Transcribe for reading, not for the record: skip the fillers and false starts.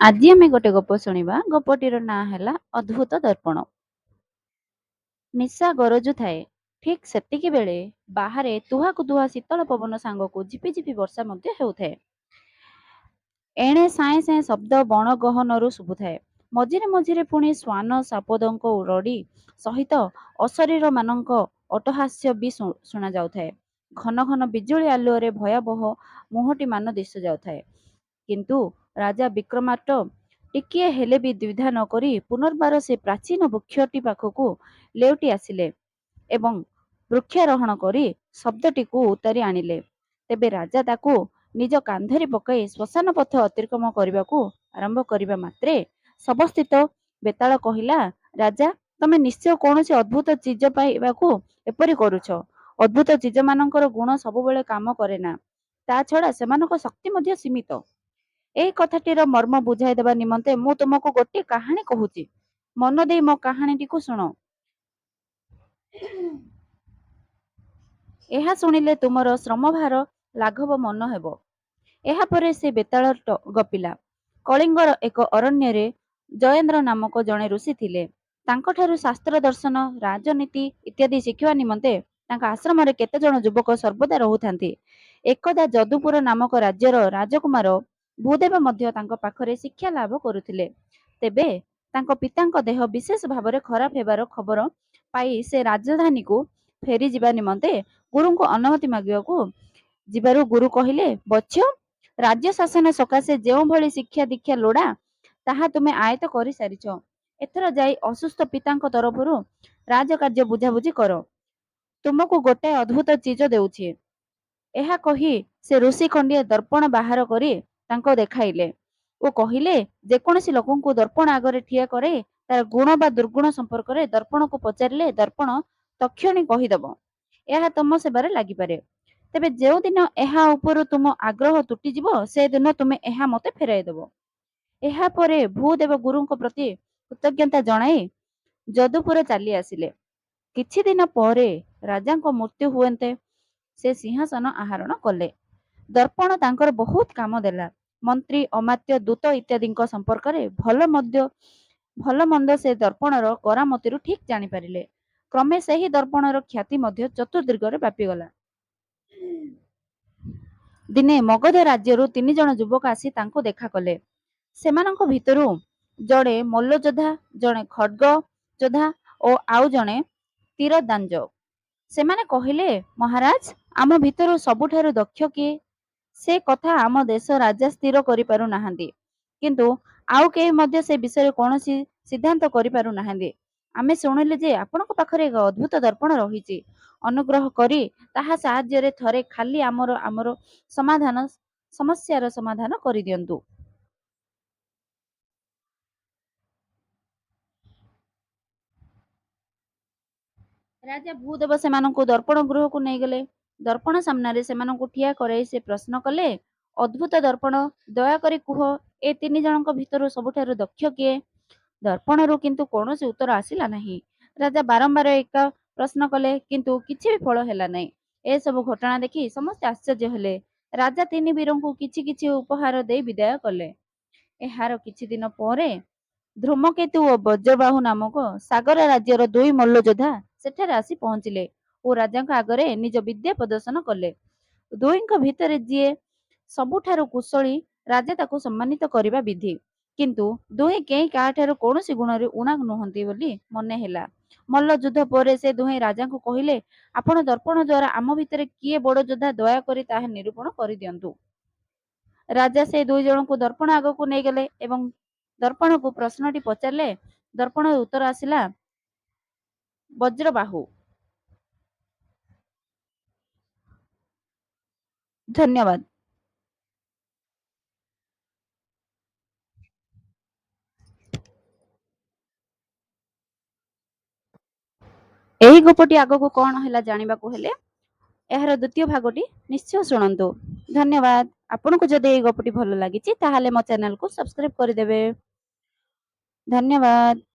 ଆଜି ଆମେ ଗୋଟେ ଗପ ଶୁଣିବା। ଗପଟିର ନାଁ ହେଲା ଅଦ୍ଭୁତ ଦର୍ପଣ। ନିଶା ଗରଜୁଥାଏ। ଠିକ୍ ସେତିକିବେଳେ ବାହାରେ ତୁହାକୁ ତୁହା ଶୀତଳ ପବନ ସାଙ୍ଗକୁ ଝିପିଝିପି ବର୍ଷା ମଧ୍ୟ ହେଉଥାଏ। ଏଣେ ସାଏଁ ସାଏଁ ଶବ୍ଦ ବଣ ଗହନରୁ ଶୁଭୁଥାଏ। ମଝିରେ ମଝିରେ ପୁଣି ଶ୍ୱାନ ଶ୍ୱାପଦଙ୍କ ରଡ଼ି ସହିତ ଅଶରୀରମାନଙ୍କ ଅଟ୍ଟହାସ୍ୟ ବି ଶୁଣାଯାଉଥାଏ। ଘନ ଘନ ବିଜୁଳି ଆଲୁଅରେ ଭୟାବହ ମୁହଁଟିମାନ ଦିଶିଯାଉଥାଏ। କିନ୍ତୁ ରାଜା ବିକ୍ରମାର୍କ ଟିକିଏ ହେଲେ ବି ଦ୍ୱିଧା ନ କରି ପୁନର୍ବାର ସେ ପ୍ରାଚୀନ ବୃକ୍ଷଟି ପାଖକୁ ଲେଉଟି ଆସିଲେ ଏବଂ ବୃକ୍ଷାରୋହଣ କରି ଶବ୍ଦଟିକୁ ଉତାରି ଆଣିଲେ। ତେବେ ରାଜା ତାକୁ ନିଜ କାନ୍ଧରେ ପକାଇ ଶ୍ମଶାନ ପଥ ଅତିକ୍ରମ କରିବାକୁ ଆରମ୍ଭ କରିବା ମାତ୍ରେ ଶବସ୍ଥିତ ବେତାଳ କହିଲା, ରାଜା, ତମେ ନିଶ୍ଚୟ କୌଣସି ଅଦ୍ଭୁତ ଚିଜ ପାଇବାକୁ ଏପରି କରୁଛ। ଅଦ୍ଭୁତ ଚିଜମାନଙ୍କର ଗୁଣ ସବୁବେଳେ କାମ କରେନା। ତା ଛଡ଼ା ସେମାନଙ୍କ ଶକ୍ତି ମଧ୍ୟ ସୀମିତ। ଏହି କଥାଟିର ମର୍ମ ବୁଝାଇଦେବା ନିମନ୍ତେ ମୁଁ ତୁମକୁ ଗୋଟିଏ କାହାଣୀ କହୁଛି। ମନ ଦେଇ ମୋ କାହାଣୀଟିକୁ ଶୁଣ। ଏହା ଶୁଣିଲେ ତୁମର ଶ୍ରମଭାର ଲାଘବ ମନ ହେବ। ଏହାପରେ ସେ ବେତାଳ ଗପିଲା। କଳିଙ୍ଗର ଏକ ଅରଣ୍ୟରେ ଜୟେନ୍ଦ୍ର ନାମକ ଜଣେ ଋଷି ଥିଲେ। ତାଙ୍କଠାରୁ ଶାସ୍ତ୍ର, ଦର୍ଶନ, ରାଜନୀତି ଇତ୍ୟାଦି ଶିଖିବା ନିମନ୍ତେ ତାଙ୍କ ଆଶ୍ରମରେ କେତେଜଣ ଯୁବକ ସର୍ବଦା ରହୁଥାନ୍ତି। ଏକଦା ଯଦୁପୁର ନାମକ ରାଜ୍ୟର ରାଜକୁମାର ଭୂଦେବ ମଧ୍ୟ ତାଙ୍କ ପାଖରେ ଶିକ୍ଷା ଲାଭ କରୁଥିଲେ। ତେବେ ତାଙ୍କ ପିତାଙ୍କ ଦେହ ବିଶେଷ ଭାବରେ ଖରାପ ହେବାର ଖବର ପାଇ ସେ ରାଜଧାନୀକୁ ଫେରିଯିବା ନିମନ୍ତେ ଗୁରୁଙ୍କୁ ଅନୁମତି ମାଗିବାକୁ ଯିବାରୁ ଗୁରୁ କହିଲେ, ବତ୍ସ, ରାଜ୍ୟ ଶାସନ ସକାଶେ ଯେଉଁଭଳି ଶିକ୍ଷା ଦୀକ୍ଷା ଲୋଡ଼ା, ତାହା ତୁମେ ଆୟତ୍ତ କରିସାରିଛ। ଏଥର ଯାଇ ଅସୁସ୍ଥ ପିତାଙ୍କ ତରଫରୁ ରାଜକାର୍ଯ୍ୟ ବୁଝାବୁଝି କର। ତୁମକୁ ଗୋଟାଏ ଅଦ୍ଭୁତ ଚିଜ ଦେଉଛି। ଏହା କହି ସେ ଋଷି ଖଣ୍ଡିଏ ଦର୍ପଣ ବାହାର କରି ତାଙ୍କୁ ଦେଖାଇଲେ ଓ କହିଲେ, ଯେକୌଣସି ଲୋକଙ୍କୁ ଦର୍ପଣ ଆଗରେ ଠିଆ କରାଇ ତାର ଗୁଣ ବା ଦୁର୍ଗୁଣ ସମ୍ପର୍କରେ ଦର୍ପଣକୁ ପଚାରିଲେ ଦର୍ପଣ ତକ୍ଷଣି କହିଦେବ। ଏହା ତୁମ ସେବାରେ ଲାଗିପାରେ। ତେବେ ଯେଉଁଦିନ ଏହା ଉପରୁ ତୁମ ଆଗ୍ରହ ତୁଟିଯିବ, ସେଦିନ ତୁମେ ଏହା ମୋତେ ଫେରାଇଦେବ। ଏହାପରେ ଭୂଦେବ ଗୁରୁଙ୍କ ପ୍ରତି କୃତଜ୍ଞତା ଜଣାଇ ଯଦୁପୁର ଚାଲି ଆସିଲେ। କିଛି ଦିନ ପରେ ରାଜାଙ୍କ ମୃତ୍ୟୁ ହୁଅନ୍ତେ ସେ ସିଂହାସନ ଆରୋହଣ କଲେ। ଦର୍ପଣ ତାଙ୍କର ବହୁତ କାମ ଦେଲା। ମନ୍ତ୍ରୀ, ଅମାତ୍ୟ, ଦୂତ ଇତ୍ୟାଦିଙ୍କ ସମ୍ପର୍କରେ ଭଲ ମନ୍ଦ ସେ ଦର୍ପଣର କରାମତିରୁ ଠିକ୍ ଜାଣିପାରିଲେ। କ୍ରମେ ସେହି ଦର୍ପଣର ଖ୍ୟାତି ମଧ୍ୟ ଚତୁର୍ଦ୍ଦିଗରେ ବ୍ୟାପିଗଲା। ଦିନେ ମଗଧ ରାଜ୍ୟରୁ ତିନିଜଣ ଯୁବକ ଆସି ତାଙ୍କୁ ଦେଖା କଲେ। ସେମାନଙ୍କ ଭିତରୁ ଜଣେ ମଲ୍ଲଯୋଦ୍ଧା, ଜଣେ ଖଡ୍ଗ ଯୋଦ୍ଧା ଓ ଆଉ ଜଣେ ତୀରନ୍ଦାଜ। ସେମାନେ କହିଲେ, ମହାରାଜ, ଆମ ଭିତରୁ ସବୁଠାରୁ ଦକ୍ଷ କିଏ, ସେ କଥା ଆମ ଦେଶ ରାଜା ସ୍ଥିର କରିପାରୁ ନାହାନ୍ତି। କିନ୍ତୁ ଆଉ କେହି ମଧ୍ୟ ସେ ବିଷୟରେ କୌଣସି ସିଦ୍ଧାନ୍ତ କରିପାରୁ ନାହାନ୍ତି। ଆମେ ଶୁଣିଲୁ ଯେ ଆପଣଙ୍କ ପାଖରେ ଏକ ଅଦ୍ଭୁତ ଦର୍ପଣ ରହିଛି। ଅନୁଗ୍ରହ କରି ତାହା ସାହାଯ୍ୟରେ ଥରେ ଖାଲି ଆମର ସମସ୍ୟାର ସମାଧାନ କରିଦିଅନ୍ତୁ। ରାଜା ଭୂଦେବ ସେମାନଙ୍କୁ ଦର୍ପଣ ଗୃହକୁ ନେଇଗଲେ। ଦର୍ପଣ ସାମ୍ନାରେ ସେମାନଙ୍କୁ ଠିଆ କରାଇ ସେ ପ୍ରଶ୍ନ କଲେ, ଅଦ୍ଭୁତ ଦର୍ପଣ, ଦୟାକରି କୁହ, ଏ ତିନି ଜଣଙ୍କ ଭିତରୁ ସବୁଠାରୁ ଦକ୍ଷ କିଏ? ଦର୍ପଣରୁ କିନ୍ତୁ କୌଣସି ଉତ୍ତର ଆସିଲା ନାହିଁ। ରାଜା ବାରମ୍ବାର ଏକା ପ୍ରଶ୍ନ କଲେ, କିନ୍ତୁ କିଛି ବି ଫଳ ହେଲା ନାହିଁ। ଏସବୁ ଘଟଣା ଦେଖି ସମସ୍ତେ ଆଶ୍ଚର୍ଯ୍ୟ ହେଲେ। ରାଜା ତିନି ବୀରଙ୍କୁ କିଛି କିଛି ଉପହାର ଦେଇ ବିଦାୟ କଲେ। ଏହାର କିଛି ଦିନ ପରେ ଧୂମକେତୁ ଓ ବଜ୍ରବାହୁ ନାମକ ସାଗର ରାଜ୍ୟର ଦୁଇ ମଲ୍ଲଯୋଦ୍ଧା ସେଠାରେ ଆସି ପହଞ୍ଚିଲେ ଓ ରାଜାଙ୍କ ଆଗରେ ନିଜ ବିଦ୍ୟା ପ୍ରଦର୍ଶନ କଲେ। ଦୁହିଁଙ୍କ ଭିତରେ ଯିଏ ସବୁଠାରୁ କୁଶଳୀ, ରାଜା ତାକୁ ସମ୍ମାନିତ କରିବା ବିଧି। କିନ୍ତୁ ଦୁହେଁ କେହି କାହାଠାରୁ କୌଣସି ଗୁଣରେ ଊଣା ନୁହନ୍ତି ବୋଲି ମନେ ହେଲା। ମଲ୍ଲ ଯୁଦ୍ଧ ପରେ ସେ ଦୁହେଁ ରାଜାଙ୍କୁ କହିଲେ, ଆପଣ ଦର୍ପଣ ଦ୍ୱାରା ଆମ ଭିତରେ କିଏ ବଡ଼ ଯୋଦ୍ଧା, ଦୟାକରି ତାହା ନିରୂପଣ କରିଦିଅନ୍ତୁ। ରାଜା ସେ ଦୁଇ ଜଣଙ୍କୁ ଦର୍ପଣ ଆଗକୁ ନେଇଗଲେ ଏବଂ ଦର୍ପଣକୁ ପ୍ରଶ୍ନଟି ପଚାରିଲେ। ଦର୍ପଣର ଉତ୍ତର ଆସିଲା, ବଜ୍ରବାହୁ। ଧନ୍ୟବାଦ। ଏହି ଗପଟି ଆଗକୁ କଣ ହେଲା ଜାଣିବାକୁ ହେଲେ ଏହାର ଦ୍ୱିତୀୟ ଭାଗଟି ନିଶ୍ଚୟ ଶୁଣନ୍ତୁ। ଧନ୍ୟବାଦ। ଆପଣଙ୍କୁ ଯଦି ଏହି ଗପଟି ଭଲ ଲାଗିଛି, ତାହେଲେ ମୋ ଚ୍ୟାନେଲକୁ ସବସ୍କ୍ରାଇବ କରିଦେବେ। ଧନ୍ୟବାଦ।